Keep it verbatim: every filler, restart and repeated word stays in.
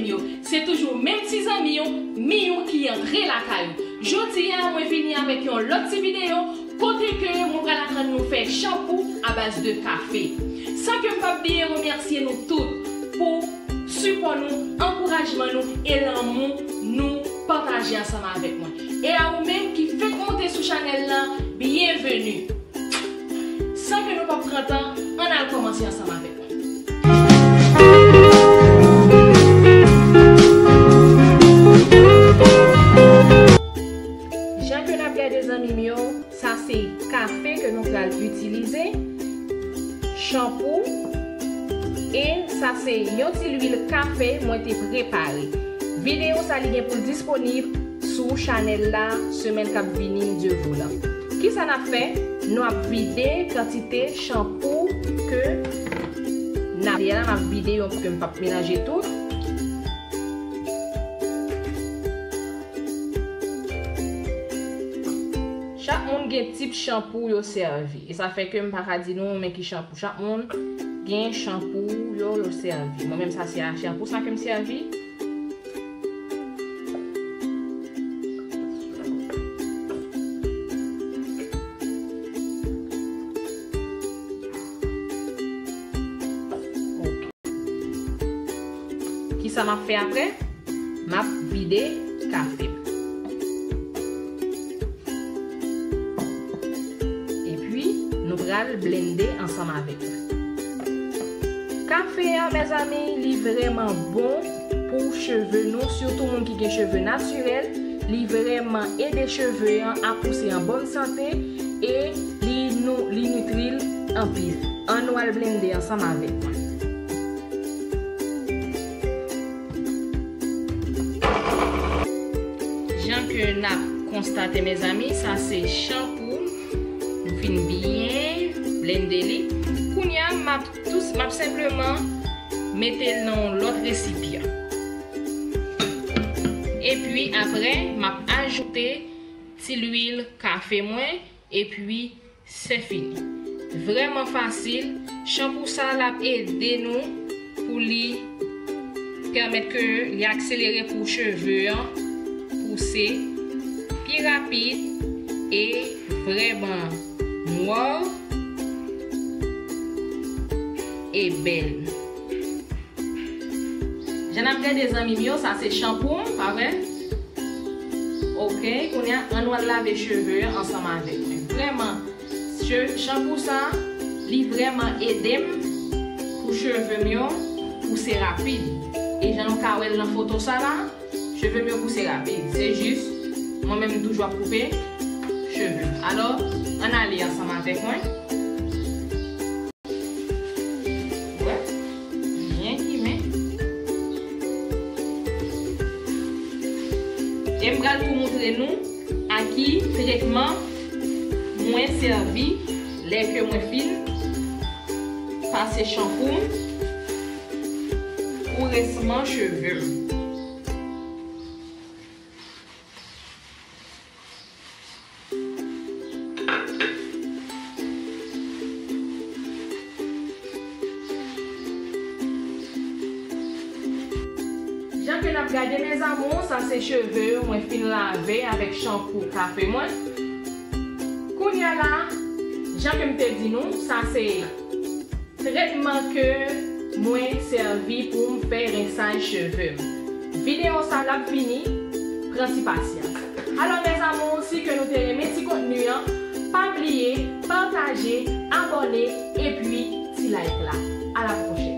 yo, se toujou menm ti zanmi yo, Miyou ki antre lakay ou. Jodi a, mwen vini avèk yon lòt ti videyo kote ke mwen pral aprann nou fè chanpou a baz de kafe. San ke m p ap bliye remèsye nou tout pou sipò nou, ankourajman nou e lanmou nou pataje ansanm avèk mwen. E a ou menm ki fèk monte sou chanèl lan, byenveni! San ke nou p ap pran tan, ann al kòmanse ansanm avèk mwen. Jan ke n ap gade zanmi m yo, sa se kafe ke nou pral itilize, chanpou, e sa se yon ti lwil kafe mwen te prepare. Videyo sa li gen pou l disponib sou chanèl la semèn k ap vini, Dye voulan. Kisa n ap fè? Nou ap vide kantite chanpou ke n ap, la, m ap vide yon ke m p ap melanje tout. Chak moun gen tip chanpou yo sèvi. E sa fè ke m pa ka di nou men ki chanpou. Chak moun gen chanpou yo, yo sèvi. Mwen menm sa se a chanpou sa ke m sèvi. Ok. Kisa m ap fè apre? M ap vide kafe m. Epi, nou pral blende ansanm avèk mwen. Kafe a, mezanmi, li vrèman bon pou cheve nou, sitou moun ki gen cheve natirèl. Li vrèman ede cheve an a pouse an bòn sante e li nou, li nitri l anpil. Ann nou al blende ansanm avèk mwen. Jan ke n ap konstate, mezanmi, sa se chanpou. Nou fin byen blende li. Kounye a, m ap tou, m ap senpleman mete l nan yon lòt resipyan. Epi apre, m ap ajoute ti lwil kafe mwen, epi se fini. Vrèman fasil. Chanpou sa l ap ede nou pou li pèmèt ke li akselere pou cheve an pouse pi rapid e vrèman nwa e bèl. Jan n ap gade zanmi m yo, sa se chanpou m, pa vre? Ok, kounye a, ann nou al lave cheve ansanm avèk mwen. Vrèman, che-, chanpou sa, li vrèman ede m pou cheve m yo pouse rapid. E jan nou ka wè l nan foto sa la, cheve m yo pouse rapid. Se jis, mwen menm m toujou ap koupe cheve m. Alò, ann ale ansanm avèk mwen. Wè, byen kimen. E m pral tou moutre nou a ki tretman mwen sèvi lè ke mwen fin pase chanpou m pou resman cheve m. Jan ke n ap gade, mes amours, sa se cheve mwen fin lave avèk chanpou kafe mwen. Kounye a la, jan ke m te di nou, sa se tretman ke mwen sèvi pou m fè rensaj cheve m. Videyo sa l ap vini, pran ti pasyans. Alò, mes amours, si ke nou te renmen ti kontni an, pa bliye pataje, abòne, epi ti like la. A la pwochèn.